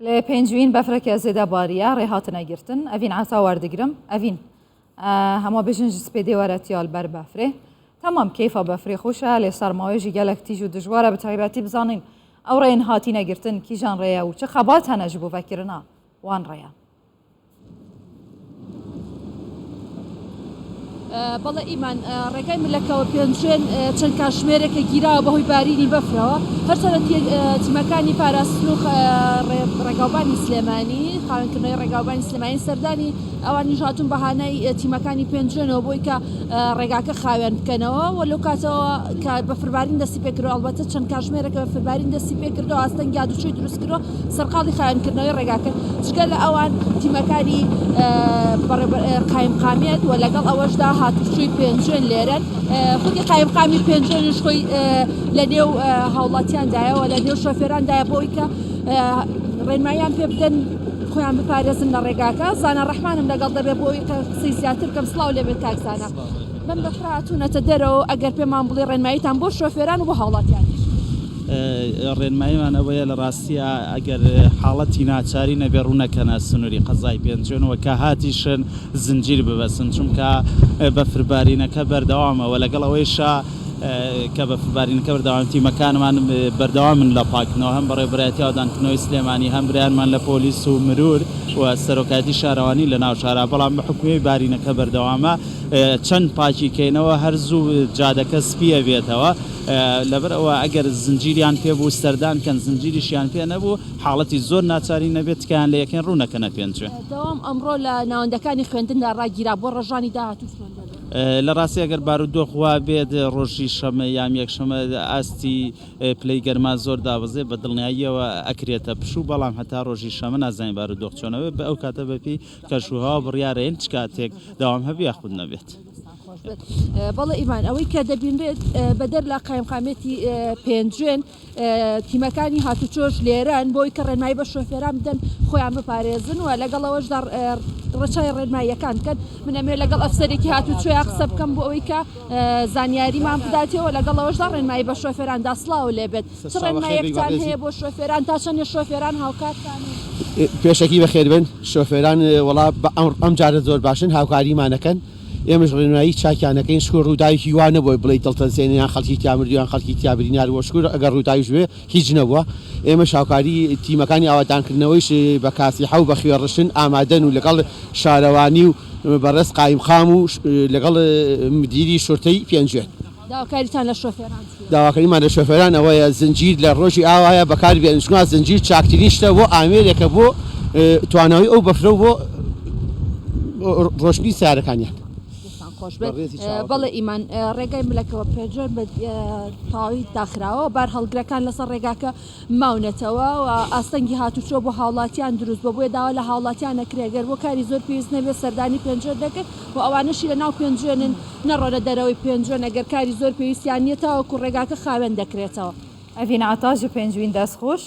Li Pêncwîn befreke zêde bariye, rê hatine girtin. Evîn Eta werdigirim. Evîn, hema bêjin ji spêdê were tiya li ber befrê. Temam keyfa befrê xweş e, lê sermayê jî gelek tîj û dijwar e bi taybetî bizanîn ew rêyên hatîne girtin kîjan rê ye û çi xebat hene ji bo vekirina wan rêyan. بەڵێ ئیمان، ڕێگای ملەکەوە پێنجوێن چەند کاتژمێرێکە گیراوە بەهۆی بارینی بەفرەوە، هەرچەندە تیمەکانی پاراستن و ڕێگاوبانی سلێمانی، خاوێنکردنەوەی ڕێگاوبانی سلێمانی سەردانی ئەوانیش هاتوون بە هانای تیمەکانی پێنجوێنەوە بۆی کە ڕێگاکە خاوێن بکەنەوە و لەو کاتەوە کە بەفربارین دەستی پێکردەوە ئەڵبەتە چەند کاتژمێرێکە بەفربارین دەستی پێکردەوە ئاستەنگی هاتوچۆی دروست کردووە سەرقاڵی خاوێنکردنەوەی ڕێگاکەن جگە لە ئەوان تیمەکانی قایمقامیەت و لەگەڵ ئەوەشدا هاتوچۆی پێنجوێن لێرەن خودی قایمقامی پێنجوێنش خۆی لە نێو هاوڵاتیاندایە و لە نێو شۆفێراندایە بۆی کە ڕێنماییان پێ بدەن خۆیان بپارێزن لە ڕێگاکە زانا ڕەحمانم لەگەڵ دەبێت بۆ ئەوەی کە قسەی زیاتر بکەم سڵاو لێبێت کاک زانا بەم بەفرە هاتوونەتە دەرەوە ئەگەر پێمان بڵێ ڕێنماییتان بۆ شۆفێران و بۆ هاوڵاتیانیش. ڕێنماییمان ئەوەیە لە ڕاستیا ئەگەر حاڵەتی ناچاری نەبێ ڕوو نەکەنە سنووری قەزای پێنجوێن و کە هاتیشن زنجیر ببەسن چونکە بەفربارینەکە بەردەوامە و لەگەڵ ئەوەیشا کە بەفربارینەکە بەردەوام تیمەکانمان بەردەوامن لە پاککردنەوە هەم بەڕێوەبەرایەتی ئاوەدانکردنەوەی سلێمانی هەم برایانمان لە پۆلیس و مرور و سەرۆکایەتی شارەوانی لە ناو شارا بەڵام بە حوکمی بارینەکە بەردەوامە چەند پاکی کەینەوە هەر زوو جادەکە سپی ئەبێتەوە لەبەر ئەوە ئەگەر زنجیریان پێ بوو سەردان کەن زنجیریشیان پێ نەبوو حاڵەتی زۆر ناچاری نەبێت تکایان لێ ئەکەین ڕوو نەکەنە پێنجوێن. دەوام ئەمڕۆ لە ناوەندەکانی خوێندندا ڕاگیرا بۆ ڕۆژانی داهاتوو چۆن دەبێت؟ لە ڕاستی ئەگەر بارودۆخ وا بێت ڕۆژی شەمە یان یەکشەمە ئاستی پلەی گەرما زۆر دابەزێ بە دڵنیاییەوە ئەکرێتە پشوو بەڵام هەتا ڕۆژی شەمە نازانین بارودۆخ چۆنەوێ بە ئەو کاتە بەپێی کەشوهەوا بڕیارەین چ کاتێک دەوام هەبێ یاخود نەبێت. بەڵێ ئیمان ئەوەی کە دەبینرێت بەدەر لە قایمقامێتی پێنجوێن تیمەکانی هاتوچۆش لێرەن بۆی کە ڕێنمایی بە شۆفێران بدەن خۆیان بپارێزن و لەگەڵ ئەوەشدا ڕەچای ڕێنماییەکان بکەن من ئەمێ لەگەڵ ئەفسەرێکی هاتوچۆیا قسە بکەم بۆ ئەوەی کە زانیاریمان بداتەوە لەگەڵ ئەوەشدا ڕێنمایی بە شۆفێران دا سڵاو لێبێت چ ڕێنمایەکتان هەیە بۆ شۆفێران تا چەندێ شۆفێران هاوکارتانن؟ پێشەکی بەخێربێن شۆفێران وەڵا ئەم جارە زۆر باشن هاوکاریمانەکەن ئێمەش ڕێنمایی چاکیان ئەکەین شکور ڕووداوێکی وا نەبووە بڵێی دڵتەزێنە یان خەڵکی تیا مردووە یان خەڵکی تیا برینار بووە شکور ئەگەر ڕووداویش بێ هیچ نەبووە ئێمەش هاوکاری تیمەکانی ئاوەدانکردنەوەیش بە کاسیحە و بە خوێڕشتن ئامادەن و لەگەڵ شارەوانی و بەڕێز قایمقام و لەگەڵ مدیری شورتەی پێنجوێن. داواکاریتان لە شۆفێران چییە؟ داواکاریمان لە شۆفێران ئەوەیە زنجیر لە ڕۆژی ئاوایە بەکار بێنن چونکە زنجیر چاکترین شتە بۆ ئامێرێکە بۆ توانەوەی ئەو بەفرە و بۆ ڕۆشتنی سەیارەکانیان. دەستان خۆش بێت. بەڵێ ئیمان ڕێگای ملەکەوە پێنجوێن بە تەواوی داخراوە بارهەڵگرەکان لەسەر ڕێگاکە ماونەتەوە و ئاستەنگی هاتوچۆ بۆ هاوڵاتیان دروست بووە، بۆیە داوا لە هاوڵاتیان ئەکرێت گەر بۆ کاری زۆر پێویست نەبێت سەردانی پێنجوێن نەکەن و ئەوانەشی لە ناو پێنجوێنن نەڕۆنە دەرەوەی پێنجوێن ئەگەر کاری زۆر پێویستیان نییە تاوەکو ڕێگاکە خاوێن دەکرێتەوە. ئەڤین عەتا ji پێنجوین دەست خۆش.